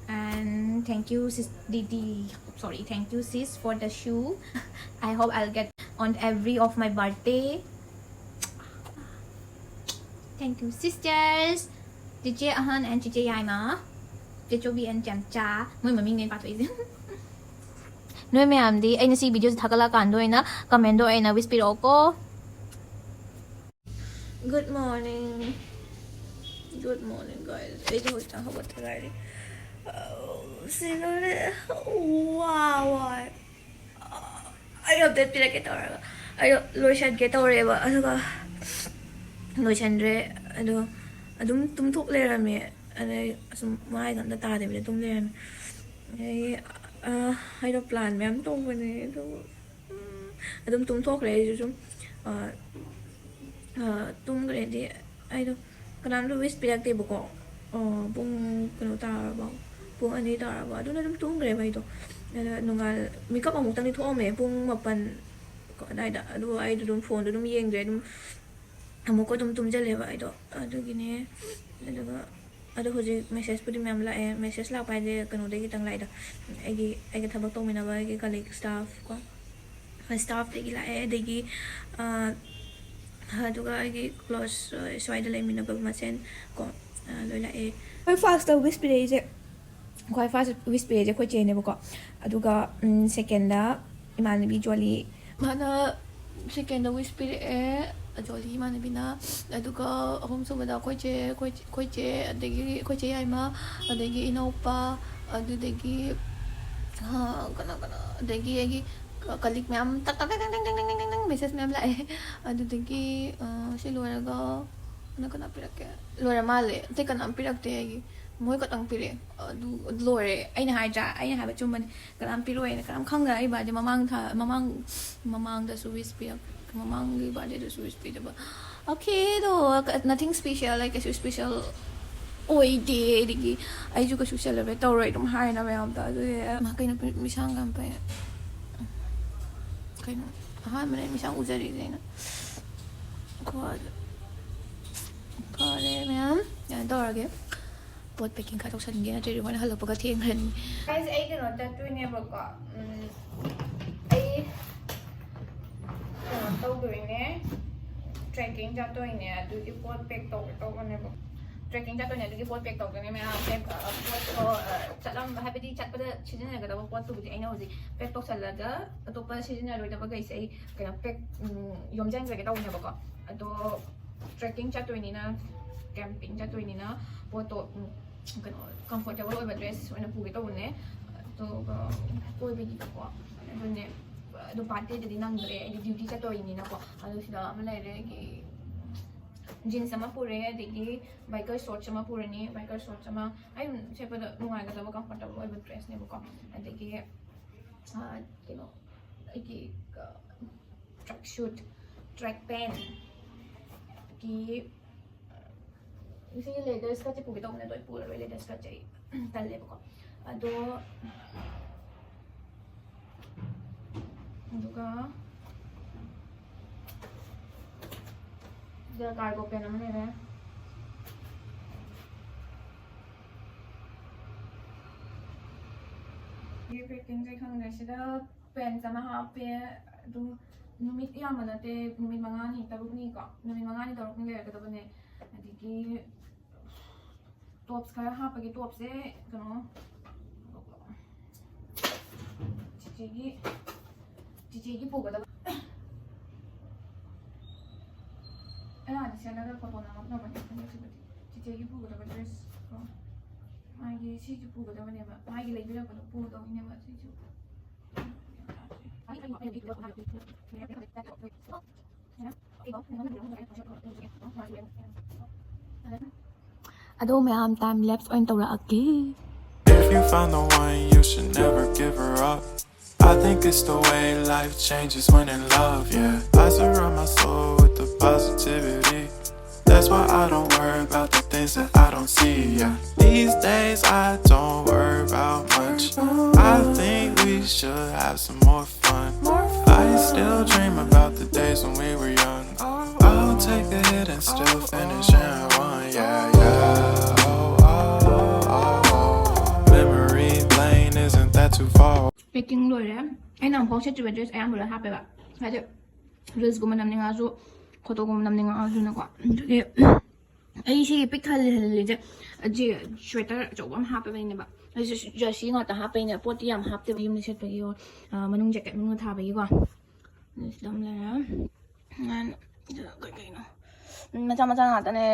And thank you, sis, Didi. Sorry, thank you, sis, for the shoe. I hope I'll get on every of my birthday. Thank you, sisters. ꯆꯤꯆꯦ ꯑꯍꯟ and ꯆꯤꯆꯦ ꯌꯥꯏꯃ, ꯆꯦꯆꯧꯕꯤ and ꯆꯦꯝꯆꯥ, ꯃꯣꯏ ꯃꯃꯤꯡꯅꯦ ꯑꯩꯅ ꯄꯥꯊꯣꯛꯏꯁꯦ꯫ ꯅꯣꯏ ꯃꯌꯥꯝꯗꯤ ꯑꯩꯅ ꯁꯤ ꯚꯤꯗꯤꯑꯣꯁꯦ ꯊꯥꯒꯠꯂꯛꯑꯀꯥꯟꯗ ꯑꯣꯏꯅ ꯀꯃꯦꯟꯗ ꯑꯣꯏꯅ ꯋꯤꯁ ꯄꯤꯔꯛꯑꯣꯀꯣ꯫ Good morning. Good morning, guys. ꯑꯩꯗꯤ ꯍꯧꯖꯤꯛꯇ ꯍꯧꯒꯠꯇ ꯉꯥꯏꯔꯤ꯫ ꯑꯧ, ꯁꯤꯗꯧꯔꯦ꯫ ꯋꯥ, ꯋꯥꯏ꯫ ꯑꯩ ꯑꯞꯗꯦꯠ ꯄꯤꯔꯛꯀꯦ ꯇꯧꯔꯒ, ꯑꯩꯗꯣ ꯂꯣꯏꯁꯟꯒꯦ ꯇꯧꯔꯦꯕ, ꯑꯗꯨꯒ ꯂꯣꯏꯁꯟꯗ꯭ꯔꯦ꯫ ꯑꯗꯣ ꯑꯗꯨꯝ ꯇꯨꯝꯊꯣꯛ ꯂꯩꯔꯝꯃꯦ꯫ ꯑꯗꯩ ꯑꯁꯨꯝ ꯃꯥꯏꯒ ꯑꯝꯇ ꯇꯥꯗꯕꯤꯗ ꯇꯨꯝ ꯂꯩꯔꯝꯃꯦ꯫ ꯑꯗꯩ, ꯑ, ꯑꯩꯗꯣ ꯄ꯭ꯂꯥꯟ ꯃꯌꯥꯝ ꯇꯧꯕꯅꯦ, ꯑꯗꯨ, ꯎꯝ, ꯑꯗꯨꯝ ꯇꯨꯝꯊꯣꯛꯈ꯭ꯔꯦ꯫ ꯑꯩꯁꯨ ꯁꯨꯝ, ꯑ, ꯑ, ꯇꯨꯝꯈ꯭ꯔꯦꯗꯤ ꯑꯩꯗꯣ ꯀꯅꯥꯝꯇ ꯋꯤꯁ ꯄꯤꯔꯛꯇꯦꯕꯀꯣ꯫ ꯑ, ꯄꯨꯡ ꯀꯩꯅꯣ ꯇꯥꯔꯕ, ꯄꯨꯡ ꯑꯅꯤ ꯇꯥꯔꯕ, ꯑꯗꯨꯅ ꯑꯗꯨꯝ ꯇꯨꯝꯈ꯭ꯔꯦꯕ ꯑꯩꯗꯣ꯫ ꯑꯗ ꯅꯣꯡꯉꯥꯜ-, ꯃꯤꯀꯞ ꯑꯃꯨꯛꯇꯪꯗꯤ ꯊꯣꯛꯑꯝꯃꯦ, ꯄꯨꯡ ꯃꯥꯄꯟ ꯑꯗꯥꯏꯗ꯫ ꯑꯗꯨꯒ ꯑꯩꯗꯣ ꯑꯗꯨꯝ ꯐꯣꯟꯗꯣ ꯑꯗꯨꯝ ꯌꯦꯡꯗ꯭ꯔꯦ, ꯑꯗꯨꯝ ꯑꯃꯨꯛꯀ ꯑꯗꯨꯝ ꯇꯨꯝꯁꯤꯜꯂꯦꯕ ꯑꯩꯗꯣ꯫ ꯑꯗꯨꯒꯤꯅꯦ꯫ ꯑꯗꯨꯒ ꯑꯗꯣ ꯍꯧꯖꯤꯛ ꯃꯦꯁꯦꯖꯄꯨꯗꯤ ꯃꯌꯥꯝ ꯂꯥꯛꯑꯦ꯫ ꯃꯦꯁꯦꯖ ꯂꯥꯛꯄ ꯍꯥꯏꯁꯦ ꯀꯩꯅꯣꯗꯒꯤ ꯈꯤꯇꯪ ꯂꯥꯛꯏꯗ, ꯑꯩꯒꯤ, ꯑꯩꯒ ꯊꯕꯛ ꯇꯧꯃꯤꯟꯅꯕ ꯑꯩꯒꯤ ꯀꯂꯤꯛ ꯁ꯭ꯇꯥꯐ ꯀꯣ, ꯁ꯭ꯇꯥꯐꯇꯒꯤ ꯂꯥꯛꯑꯦ꯫ ꯑꯗꯒꯤ, ꯑ, ꯑꯗꯨꯒ ꯑꯩꯒꯤ ꯀ꯭ꯂꯣꯁ, ꯑ, ꯁ꯭ꯋꯥꯏꯗ ꯂꯩꯃꯤꯟꯅꯕ ꯃꯁꯦꯟ ꯀꯣ, ꯑ, ꯂꯣꯏ ꯂꯥꯛꯑꯦ꯫ ꯈ꯭ꯋꯥꯏ ꯐꯥꯔꯁꯇ ꯋꯤꯁ ꯄꯤꯔꯛꯏꯁꯦ, ꯈ꯭ꯋꯥꯏ ꯐꯥꯔꯁ ꯋꯤꯁ ꯄꯤꯔꯛꯏꯁꯦ ꯑꯩꯈꯣꯏ ꯆꯦꯅꯦꯕꯀꯣ꯫ ꯑꯗꯨꯒ, ꯎꯝ, ꯁꯦꯀꯦꯟꯗ ꯏꯃꯥꯟꯅꯕꯤ ꯖꯣꯂꯤ, ꯃꯥꯅ ꯁꯦꯀꯦꯟꯗ ꯋꯤꯁ ꯄꯤꯔꯛꯑꯦ, ꯖꯣꯂꯤ ꯏꯃꯥꯟꯅꯕꯤꯅ꯫ ꯑꯗꯨꯒ ꯑꯍꯨꯝꯁꯨꯕꯗ ꯑꯩꯈꯣꯏ ꯆꯦ, ꯑꯩꯈꯣꯏ, ꯑꯩꯈꯣꯏ ꯆꯦ, ꯑꯗꯒꯤ ꯑꯩꯈꯣꯏ ꯆꯦ ꯌꯥꯏꯃ, ꯑꯗꯒꯤ ꯏꯅꯧꯄꯥ, ꯑꯗꯨꯗꯒꯤ, ꯑ, ꯀꯅꯥ ꯀꯅꯥ, ꯑꯗꯒꯤ ꯑꯩꯒꯤ ꯀꯂꯤꯛ ꯃꯌꯥꯝ ꯇꯛ ꯇꯛ ꯇꯛ ꯇꯛ ꯃꯦꯁꯦꯖ ꯃꯌꯥꯝ ꯂꯥꯛꯑꯦ꯫ ꯑꯗꯨꯗꯒꯤ, ꯑ, ꯁꯤ ꯂꯣꯏꯔꯒ ꯀꯅꯥ ꯀꯅꯥ ꯄꯤꯔꯛꯀꯦ? ꯂꯣꯏꯔ ꯃꯥꯜꯂꯦ, ꯑꯇꯩ ꯀꯅꯥꯝ ꯄꯤꯔꯛꯇꯦ ꯑꯩꯒꯤ꯫ ꯃꯣꯏ ꯈꯛꯇꯪ ꯄꯤꯔꯛꯑꯦ꯫ ꯑꯗꯨ ꯂꯣꯏꯔꯦ꯫ ꯑꯩꯅ ꯍꯥꯏꯗ꯭ꯔꯥ? ꯑꯩꯅ ꯍꯥꯏꯕ ꯆꯨꯝꯕꯅꯤ꯫ ꯀꯅꯥꯝ ꯄꯤꯔꯛꯑꯣꯏꯅ, ꯀꯅꯥꯝ ꯈꯪꯗꯅ꯫ ꯑꯩ ꯕꯥꯔꯗꯦ ꯃꯃꯥꯡ ꯊꯥ, ꯃꯃꯥꯡ, ꯃꯃꯥꯡꯗꯁꯨ ꯋꯤꯁ ꯄꯤꯔꯛ-, ꯃꯃꯥꯡꯒꯤ ꯕꯥꯔꯗꯦꯗꯁꯨ ꯋꯤꯁ ꯄꯤꯗꯕ꯫ Okay, ꯑꯗꯣ nothing special, like, ꯀꯩꯁꯨ ꯏꯁꯄꯤꯁꯦꯜ ꯑꯣꯏꯗꯦ꯫ ꯑꯗꯒꯤ ꯑꯩꯁꯨ ꯀꯩꯁꯨ celebrate ꯇꯧꯔꯣꯏ ꯑꯗꯨꯝ ꯍꯥꯏꯅ ꯃꯌꯥꯝꯗ꯫ ꯑꯗꯨꯗꯤ ꯃꯥ ꯀꯩꯅꯣ ꯃꯤꯁꯥꯡ ꯌꯥꯝ ꯐꯩ꯫ ꯀꯩꯅꯣ ꯑꯍꯥꯟꯕꯅꯦ ꯃꯤꯁꯥꯡ ꯎꯖꯔꯤꯁꯦ ꯑꯩꯅ꯫ ꯀꯣ ꯑꯗꯨ ꯐꯔꯦ ꯃꯌꯥꯝ, ꯀꯩꯅꯣ ꯇꯧꯔꯒꯦ꯫ ꯄꯣꯠ packing ꯈꯔ ꯇꯧꯁꯟꯒꯦ, ꯅꯠꯇ꯭ꯔꯗꯤ ꯃꯣꯏꯅ ꯍꯜꯂꯛꯄꯒ ꯊꯦꯡꯈ꯭ꯔꯅꯤ꯫ Guys, ꯑꯩ ꯀꯩꯅꯣ ꯆꯠꯇꯣꯏꯅꯦꯕꯀꯣ꯫ ꯎꯝ, ꯑꯩ ꯀꯩꯅꯣ ꯇꯧꯗꯣꯏꯅꯦ, trekking ꯆꯠꯇꯣꯏꯅꯦ꯫ ꯑꯗꯨꯒꯤ ꯄꯣꯠ pack ꯇꯧꯒꯦ ꯇꯧꯕꯅꯦꯕ꯫ Trekking ꯆꯠꯇꯣꯏꯅꯦ, ꯑꯗꯨꯒꯤ ꯄꯣꯠ pack ꯇꯧꯗꯣꯏꯅꯦ ꯃꯌꯥꯝ꯫ Pack, ꯑ, ꯄꯣꯠꯇꯣ, ꯑ, ꯆꯠꯂꯝ-, ꯍꯥꯏꯕꯗꯤ ꯆꯠꯄꯗ ꯁꯤꯖꯤꯟꯅꯒꯗꯕ ꯄꯣꯠꯇꯨꯕꯨꯗꯤ ꯑꯩꯅ ꯍꯧꯖꯤꯛ pack ꯇꯧꯁꯜꯂꯒ ꯑꯇꯣꯞꯄ ꯁꯤꯖꯤꯟꯅꯔꯣꯏꯗꯕꯈꯩꯁꯦ ꯑꯩ ꯀꯩꯅꯣ pack, ꯎꯝ, ꯌꯣꯝꯁꯤꯟꯖꯒꯦ ꯇꯧꯕꯅꯦꯕꯀꯣ꯫ ꯑꯗꯣ trekking ꯆꯠꯇꯣꯏꯅꯤꯅ, camping ꯆꯠꯇꯣꯏꯅꯤꯅ ꯄꯣꯠꯇꯣ, ꯎꯝ, ꯀꯩꯅꯣ, comfortable ꯑꯣꯏꯕ dress ꯑꯣꯏꯅ ꯄꯨꯒꯦ ꯇꯧꯕꯅꯦ꯫ ꯑꯗꯨꯒ ꯀꯣꯏꯕꯒꯤꯗꯀꯣ꯫ ꯑꯗꯨꯅꯦ, ꯑꯗꯨ party ꯗꯗꯤ ꯅꯪꯗ꯭ꯔꯦ, ꯑꯩꯗꯤ duty ꯆꯠꯇꯣꯏꯅꯤꯅꯀꯣ꯫ ꯑꯗꯨ ꯁꯤꯗ ꯑꯃ ꯂꯩꯔꯦ, ꯑꯩꯒꯤ jeans ꯑꯃ ꯄꯨꯔꯦ, ꯑꯗꯒꯤ biker shorts ꯑꯃ ꯄꯨꯔꯅꯤ, biker shorts ꯑꯃ ꯑꯩ ꯑꯗꯨꯝ ꯁꯦꯠꯄꯗ ꯅꯨꯡꯉꯥꯏꯒꯗꯕ comfortable ꯑꯣꯏꯕ dress ꯅꯦꯕꯀꯣ꯫ ꯑꯗꯒꯤ, ꯑ, ꯀꯩꯅꯣ, ꯑꯩꯒꯤ, ꯑ, track suit, track pant ꯀꯤ, ꯁꯤꯒꯤ leather skirt ꯁꯦ ꯄꯨꯒꯦ ꯇꯧꯕꯅꯦ, ꯑꯗꯣ ꯑꯩ ꯄꯨꯔꯔꯣꯏ꯫ Leather skirt ꯁꯦ ꯑꯩ ꯇꯜꯂꯦꯕꯀꯣ꯫ ꯑꯗꯣ, ꯑꯗꯨꯒ ꯁꯤꯗ cargo pant ꯑꯃ ꯂꯩꯔꯦ꯫ ꯁꯤꯒꯤ packing ꯁꯦ ꯈꯪꯗ꯭ꯔꯦ꯫ ꯁꯤꯗ pants ꯑꯃ ꯍꯥꯞꯄꯦ꯫ ꯑꯗꯨꯝ ꯅꯨꯃꯤꯠ ꯌꯥꯝꯕ ꯅꯠꯇꯦ, ꯅꯨꯃꯤꯠ ꯃꯉꯥꯅꯤ ꯇꯔꯨꯛꯅꯤꯀꯣ, ꯅꯨꯃꯤꯠ ꯃꯉꯥꯅꯤ ꯇꯔꯨꯛꯅꯤ ꯂꯩꯔꯛꯀꯗꯕꯅꯦ꯫ ꯑꯗꯒꯤ tops ꯈꯔ ꯍꯥꯞꯄꯒꯦ꯫ Tops ꯁꯦ ꯀꯩꯅꯣ, ꯆꯤꯆꯦꯒꯤ, ꯆꯤꯆꯦꯒꯤ ꯄꯨꯒꯗꯕ, ꯑꯩꯅ ꯍꯥꯟꯅ ꯁꯦꯠꯂꯒ photo ꯅꯝꯃꯛꯅꯕꯅꯦ ꯐꯅꯦꯛꯁꯤꯕꯨꯗꯤ꯫ ꯆꯤꯆꯦꯒꯤ ꯄꯨꯒꯗꯕ dress ꯀꯣ, ꯃꯥꯒꯤ ꯁꯤꯁꯨ ꯄꯨꯒꯗꯕꯅꯦꯕ, ꯃꯥꯒꯤ ꯂꯩꯕꯤꯔꯛꯄꯗꯣ ꯄꯨꯒꯗꯧꯅꯦꯕ ꯁꯤꯁꯨ꯫ ꯑꯗꯣ ꯃꯌꯥꯝ time lapse ꯑꯣꯏꯅ ꯇꯧꯔꯛꯑꯒꯦ꯫ If you find the one, you should never give her up. I think it's the way life changes when in love, yeah. I surround my soul with the positivity. That's why I don't worry about the things that I don't see. Yeah. These days I don't worry about much. I think we should have some more fun. I still dream about the days when we were young. I'll take a hit and still finish in one. Yeah, yeah. Oh, oh, oh, oh. Memory lane, isn't that too far? Packing ꯂꯣꯏꯔꯦ꯫ ꯑꯩꯅ ꯑꯃꯨꯛꯐꯥꯎ ꯁꯦꯠꯇ꯭ꯔꯤꯕ dress ꯑꯌꯥꯝꯕ ꯂꯣꯏ ꯍꯥꯞꯄꯦꯕ꯫ ꯍꯥꯏꯗꯤ reelsꯒꯨꯝꯕ ꯅꯝꯅꯤꯡꯉꯛꯑꯁꯨ, photoꯒꯨꯝꯕ ꯅꯝꯅꯤꯡꯉꯛꯑꯁꯨꯅꯀꯣ꯫ ꯑꯗꯨꯒꯤ ꯑꯩ ꯁꯤꯒꯤ ꯄꯤꯛ ꯊꯜꯍꯜꯂꯤꯁꯦ, ꯁꯤ sweater ꯑꯆꯧꯕ ꯑꯃ ꯍꯥꯞꯄꯕꯩꯅꯦꯕ꯫ ꯑꯩꯁꯨ jersey ꯉꯥꯛꯇ ꯍꯥꯞꯄꯩꯅꯦ, ꯄꯣꯠꯇꯤ ꯌꯥꯝ ꯍꯥꯞꯇꯦꯕ, ꯌꯨꯝꯗ ꯁꯦꯠꯄꯒꯤ, ꯑ, ꯃꯅꯨꯡ jacket ꯃꯅꯨꯡꯗ ꯊꯥꯕꯒꯤꯀꯣ꯫ ꯑꯗꯨ ꯁꯤꯗ ꯑꯃ ꯂꯩꯔꯦ꯫ And ꯀꯩ ꯀꯩꯅꯣ? ꯎꯝ, ꯃꯆꯥ ꯃꯆꯥ ꯉꯥꯛꯇꯅꯦ꯫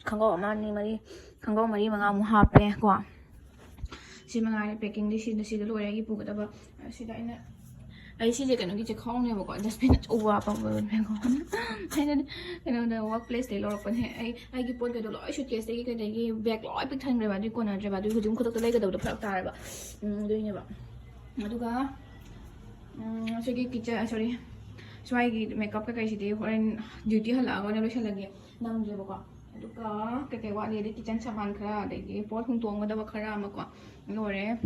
ꯈꯪꯒꯥꯎ ꯑꯃ, ꯑꯅꯤ, ꯃꯔꯤ, ꯈꯪꯒꯥꯎ ꯃꯔꯤ ꯃꯉꯥꯃꯨꯛ ꯍꯥꯞꯄꯦ ꯀꯣ꯫ ꯁꯤ ꯃꯉꯥꯏꯔꯦ packingꯗꯤ꯫ ꯁꯤꯅ ꯁꯤꯗ ꯂꯣꯏꯔꯦ ꯑꯩꯒꯤ ꯄꯨꯒꯗꯕ꯫ ꯁꯤꯗ ꯑꯩꯅ, ꯑꯩ ꯁꯤꯁꯦ ꯀꯩꯅꯣꯒꯤ ꯆꯦꯈꯥꯎꯅꯦꯕꯀꯣ, dustbin ꯑꯆꯧꯕ ꯑꯄꯥꯛꯄꯗꯨꯅꯦꯀꯣ꯫ ꯑꯩꯅ ꯀꯩꯅꯣꯗ, work placeꯇꯩ ꯂꯧꯔꯛꯄꯅꯦ꯫ ꯑꯩ, ꯑꯩꯒꯤ ꯄꯣꯠꯀꯩꯗꯣ ꯂꯣꯏ suitcaseꯇꯒꯤ ꯀꯩꯗꯒꯤ bag ꯂꯣꯏ ꯄꯤꯛ ꯊꯟꯈ꯭ꯔꯦꯕ꯫ ꯑꯗꯨꯒꯤ ꯀꯣꯟꯅꯗ꯭ꯔꯦꯕ꯫ ꯑꯗꯨꯒꯤ ꯍꯧꯖꯤꯛ ꯈꯨꯗꯛꯇ ꯂꯩꯒꯗꯕꯗꯣ ꯐꯔꯛ ꯇꯥꯔꯦꯕ꯫ ꯎꯝ, ꯑꯗꯨꯏꯅꯦꯕ꯫ ꯑꯗꯨꯒ, ꯎꯝ, ꯁꯤꯒꯤ kitchen, sorry, ꯁ꯭ꯋꯥꯏꯒꯤ makeup ꯀꯩꯀꯩꯁꯤꯗꯤ ꯍꯣꯔꯦꯟ duty ꯍꯜꯂꯛꯑꯒ ꯑꯣꯏꯅ ꯂꯣꯏꯁꯜꯂꯒꯦ, ꯅꯪꯗ꯭ꯔꯦꯕꯀꯣ꯫ ꯑꯗꯨꯒ ꯀꯩꯀꯩ ꯋꯥꯠꯂꯤ? ꯑꯗꯩ kitchen ꯁꯥꯃꯥꯟ ꯈꯔ, ꯑꯗꯒꯤ ꯄꯣꯠ ꯍꯨꯟꯇꯣꯛꯑꯝꯒꯗꯕ ꯈꯔ ꯑꯃꯀꯣ꯫ ꯂꯣꯏꯔꯦ꯫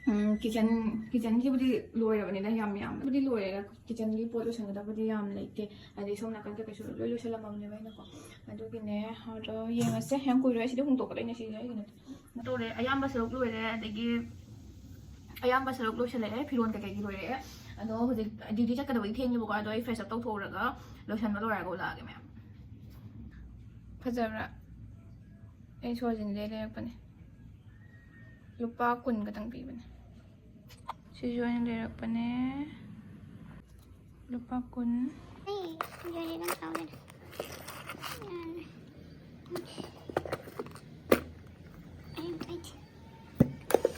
ꯎꯝ, kitchen, kitchenꯒꯤꯕꯨꯗꯤ ꯂꯣꯏꯔꯕꯅꯤꯅ, ꯌꯥꯝ ꯌꯥꯝꯕꯨꯗꯤ ꯂꯣꯏꯔꯦ꯫ Kitchenꯒꯤ ꯄꯣꯠ ꯂꯣꯏꯁꯟꯒꯗꯕꯗꯤ ꯌꯥꯝ ꯂꯩꯇꯦ꯫ ꯍꯥꯏꯗꯤ ꯁꯣꯝ ꯅꯥꯀꯟ ꯀꯩꯀꯩꯁꯨ ꯂꯣꯏ ꯂꯣꯏꯁꯜꯂꯝꯃꯕꯅꯦꯕ ꯑꯩꯅꯀꯣ꯫ ꯑꯗꯨꯒꯤꯅꯦ, ꯑꯗꯣ ꯌꯦꯡꯉꯁꯦ꯫ ꯌꯥꯝ ꯀꯨꯏꯔꯣꯏ꯫ ꯑꯁꯤꯗꯤ ꯍꯨꯟꯇꯣꯛꯀꯗꯣꯏꯅꯦ, ꯁꯤꯁꯦ ꯑꯩꯒꯤ ꯅꯠꯇꯦ꯫ ꯇꯧꯔꯦ, ꯑꯌꯥꯝꯕ ꯁꯔꯨꯛ ꯂꯣꯏꯔꯦ꯫ ꯑꯗꯒꯤ ꯑꯌꯥꯝꯕ ꯁꯔꯨꯛ ꯂꯣꯏꯁꯜꯂꯛꯑꯦ, ꯐꯤꯔꯣꯜ ꯀꯩꯀꯩꯒꯤ ꯂꯣꯏꯔꯛꯑꯦ꯫ ꯑꯗꯣ ꯍꯧꯖꯤꯛ duty ꯆꯠꯀꯗꯕꯒꯤ ꯊꯦꯡꯉꯦꯕꯀꯣ꯫ ꯑꯗꯣ ꯑꯩ fresh up ꯇꯧꯊꯣꯛꯎꯔꯒ ꯂꯣꯏꯁꯟꯕ ꯂꯣꯏꯔꯒ ꯎꯠꯂꯛꯑꯒꯦ ꯃꯌꯥꯝ꯫ ꯐꯖꯕ꯭ꯔꯥ? ꯑꯩ ꯁꯣꯔꯣꯖꯤꯅꯤꯗꯩ ꯂꯩꯔꯛꯄꯅꯦ꯫ ꯂꯨꯄꯥ ꯀꯨꯟ ꯈꯛꯇꯪ ꯄꯤꯕꯅꯦ꯫ ꯁꯤꯁꯨ ꯑꯩꯅ ꯂꯩꯔꯛꯄꯅꯦ꯫ ꯂꯨꯄꯥ ꯀꯨꯟ꯫ ꯑꯩ ꯌꯥꯔꯦ, ꯅꯪ ꯁꯥꯎꯔꯦ꯫ ꯌꯥꯔꯦ꯫ ꯑꯩ, ꯑꯩ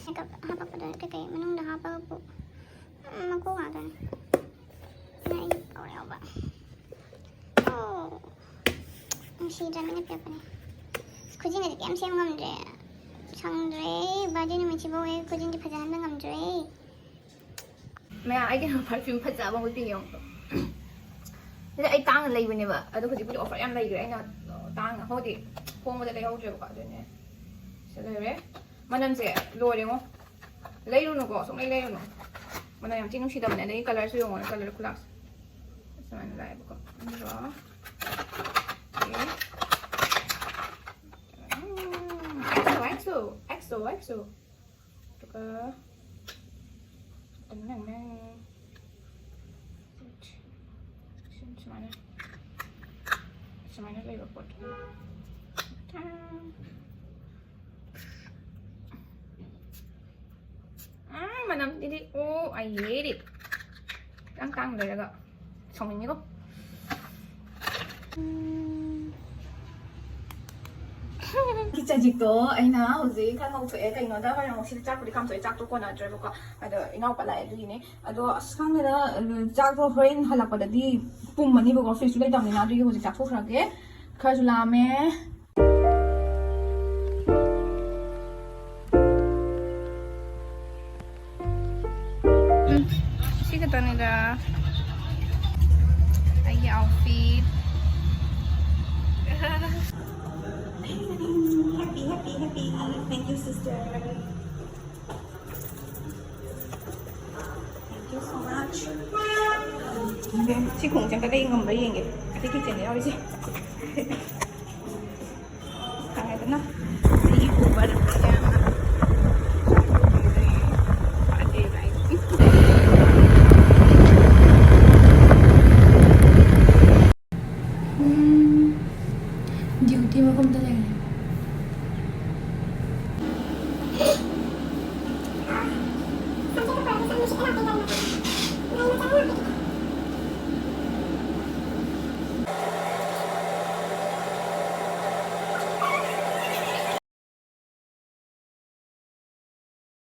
makeup ꯍꯥꯄꯛꯄꯗ ꯀꯩꯀꯩ ꯃꯅꯨꯡꯗ ꯍꯥꯞꯄꯕꯨ, ꯎꯝ, ꯃꯀꯨ ꯉꯥꯛꯇꯅꯦ꯫ ꯑꯩ ꯄꯥꯎ ꯌꯥꯎꯕ꯫ ꯑꯣ꯫ ꯅꯨꯡꯁꯤꯗ꯭ꯔꯥ ꯃꯤꯅ ꯄꯤꯔꯛꯄꯅꯦ꯫ ꯈꯨꯖꯤꯟꯒꯁꯦ ꯀꯩꯝ ꯁꯦꯝ ꯉꯝꯗ꯭ꯔꯦ꯫ ꯁꯪꯗ꯭ꯔꯦ꯫ Birthday ꯅꯨꯃꯤꯠꯁꯤꯐꯥꯎ ꯑꯩ ꯈꯨꯖꯤꯟꯁꯦ ꯐꯖꯍꯟꯕ ꯉꯝꯗ꯭ꯔꯦ꯫ ꯃꯌꯥꯝ, ꯑꯩꯒꯤ perfume ꯐꯖꯕ ꯑꯃ ꯎꯠꯄꯤꯒꯦ ꯑꯃꯨꯛ꯫ ꯁꯤꯗ ꯑꯩ ꯇꯥꯡꯅ ꯂꯩꯕꯅꯦꯕ, ꯑꯗꯣ ꯍꯧꯖꯤꯛꯄꯨꯗꯤ offer ꯌꯥꯝ ꯂꯩꯈ꯭ꯔꯦ꯫ ꯑꯩꯅ, ꯑ, ꯇꯥꯡꯅ ꯍꯧꯗꯤ ꯍꯣꯡꯕꯗ ꯂꯩꯍꯧꯗ꯭ꯔꯦꯕꯀꯣ꯫ ꯑꯗꯨꯅꯦ ꯁꯤ ꯂꯩꯔꯦ꯫ ꯃꯅꯝꯁꯦ ꯂꯣꯏꯔꯦꯉꯣ꯫ ꯂꯩꯔꯨꯅꯨꯀꯣ, ꯁꯨꯡꯂꯩ ꯂꯩꯔꯨꯅꯨ꯫ ꯃꯅꯝ ꯌꯥꯝ ꯊꯤ ꯅꯨꯡꯁꯤꯗꯕꯅꯦ꯫ ꯑꯗꯩ ꯀꯂꯔꯁꯨ ꯌꯦꯡꯉꯣꯅꯦ, ꯀꯂꯔ ꯈꯨꯂꯥꯛꯁꯦ ꯁꯨꯃꯥꯏꯅ ꯂꯥꯛꯑꯦꯕꯀꯣ꯫ ꯑꯗꯨꯒ ꯑꯦ, ꯎꯝ, ꯑꯦꯛꯁꯣ ꯑꯦꯛꯁꯣ ꯑꯦꯛꯁꯣ ꯑꯦꯛꯁꯣ꯫ ꯑꯗꯨꯒ ꯇꯪꯅꯪꯅꯪ꯫ ꯁꯨꯃꯥꯏꯅ, ꯁꯨꯃꯥꯏꯅ ꯂꯩꯕ ꯄꯣꯠ꯫ ꯇꯥꯡ꯫ ꯎꯝ, ꯃꯅꯝꯁꯤꯗꯤ, oh, I hate it. ꯇꯥꯡ ꯇꯥꯡ ꯂꯩꯔꯒ ꯁꯥꯎꯅꯤꯡꯉꯤꯀꯣ꯫ ꯎꯝ꯫ ꯆꯖꯤꯛꯇꯣ ꯑꯩꯅ ꯍꯧꯖꯤꯛ ꯈꯔ ꯉꯧꯊꯣꯛꯑꯦ꯫ ꯀꯩꯅꯣꯗ ꯍꯣꯔꯦꯟ ꯑꯃꯨꯛ ꯁꯤꯗ ꯆꯥꯛꯄꯨꯗꯤ ꯀꯥꯝꯊꯣꯛꯑꯦ, ꯆꯥꯛꯇꯣ ꯀꯣꯟꯅꯗ꯭ꯔꯦꯕꯀꯣ꯫ ꯑꯗꯣ ꯏꯅꯥꯎꯄꯥ ꯂꯥꯛꯑꯦ ꯑꯗꯨꯒꯤꯅꯦ꯫ ꯑꯗꯣ ꯑꯁ ꯈꯪꯗꯦꯗ, ꯆꯥꯛꯇꯣ ꯍꯣꯔꯦꯟ ꯍꯜꯂꯛꯄꯗꯗꯤ ꯄꯨꯝꯃꯅꯤꯕꯀꯣ, ꯐ꯭ꯔꯤꯖꯁꯨ ꯂꯩꯇꯕꯅꯤꯅ꯫ ꯑꯗꯨꯒꯤ ꯍꯧꯖꯤꯛ ꯆꯥꯊꯣꯛꯈ꯭ꯔꯒꯦ꯫ ꯈꯔꯁꯨ ꯂꯥꯝꯃꯦ꯫ ꯎꯝ, ꯁꯤ ꯈꯛꯇꯅꯤꯗ ꯑꯩꯒꯤ outfit꯫ Happy, happy, happy. Thank you, sister. Thank you so much. ꯁꯤ ꯈꯣꯡꯎꯞꯁꯦ ꯑꯝꯇ ꯂꯩ ꯉꯝꯕ꯭ꯔꯥ ꯌꯦꯡꯒꯦ꯫ ꯑꯁꯤ kitchenꯗ ꯌꯥꯎꯔꯤꯁꯦ꯫ ꯈꯪꯉꯦꯗꯅ? ꯁꯤꯒꯤ cover ꯑꯃ ꯌꯥꯝꯅ ꯐꯖꯩ, right? ꯎꯝ, duty ꯃꯐꯝꯗ ꯂꯩꯔꯦ꯫